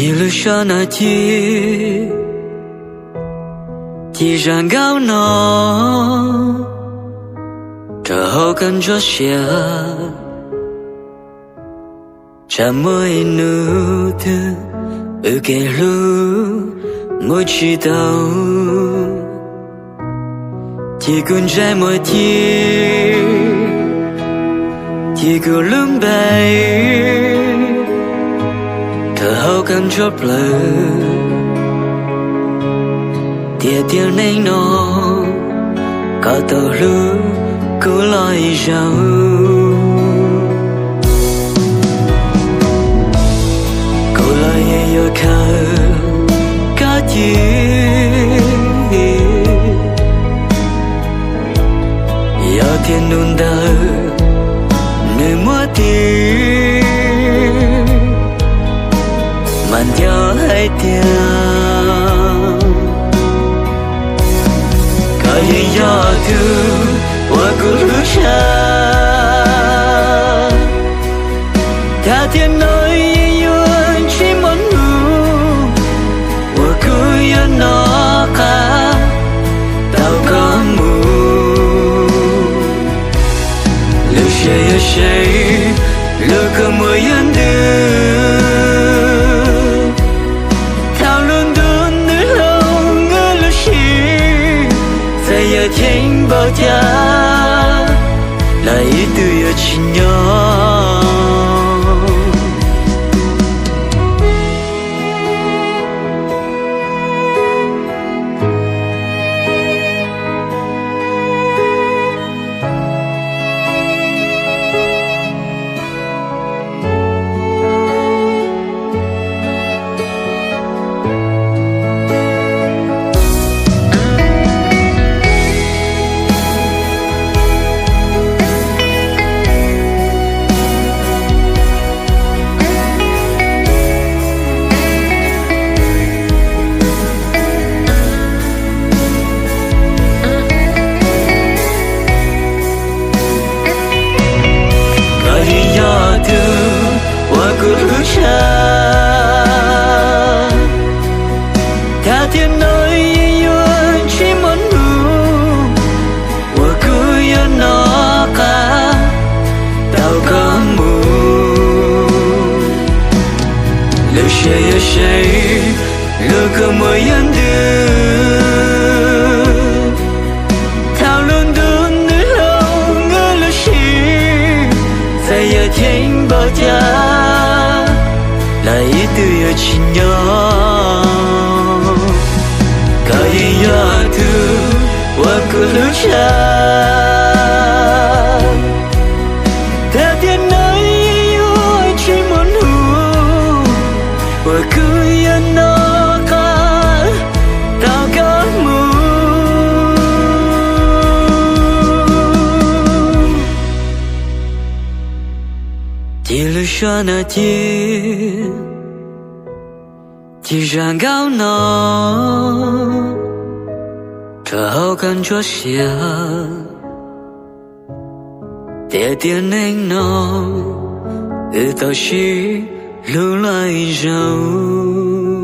Ib lub sab nas ci, ci zam nkauj no, rau hauv kab ntsuab sia. Tsam muaj ib hnub twg wb kev hlub mus tsis tau, ci kuv ntsej muag ci, ci kuv lub npe, rau hauv kab ntsuab plawv. Tiam tiam neej no, koj tau hlub kuv los ib zaug. Kuv los yeej yuav khaws koj ci, yog tias hnub ntawd nws muaj tis, mas nco hais tias koj yeej yog tus uas kuv hlub tshaj. Thaj tiam no yeej yuav tsis muaj hnub uas kuv yuav noj qab tau koj mus. Lub siab yuav seev, lub kua muag yuav ntws. Thaum lub ntuj nws hlob, wb lub siab, txawm yog cheem npaum cas los ib tug yuav tsis nyob. Koj yeej yog tus uas kuv hlub tshaj. Thaj tiam no yeej yuav tsis muaj hnub uas kuv yuav noj qab tau koj mus. Lub siab yuav seev, lub kua muag yuav ntws. Thaum lub ntuj nws hlob, wb lub siab, txawm yog cheem npaum cas los ib tug yuav tsis nyob. Koj yeej yog tus uas kuv hlub tshaj. Thaj tiam no yeej yuav tsis muaj hnub uas kuv yuav noj qab tau koj mus. Ci lub sab nas ci, ci zam nkauj no, rau hauv kab ntsuab sia. Tiam tiam neej no, wb tau sib hlub los ib zaug.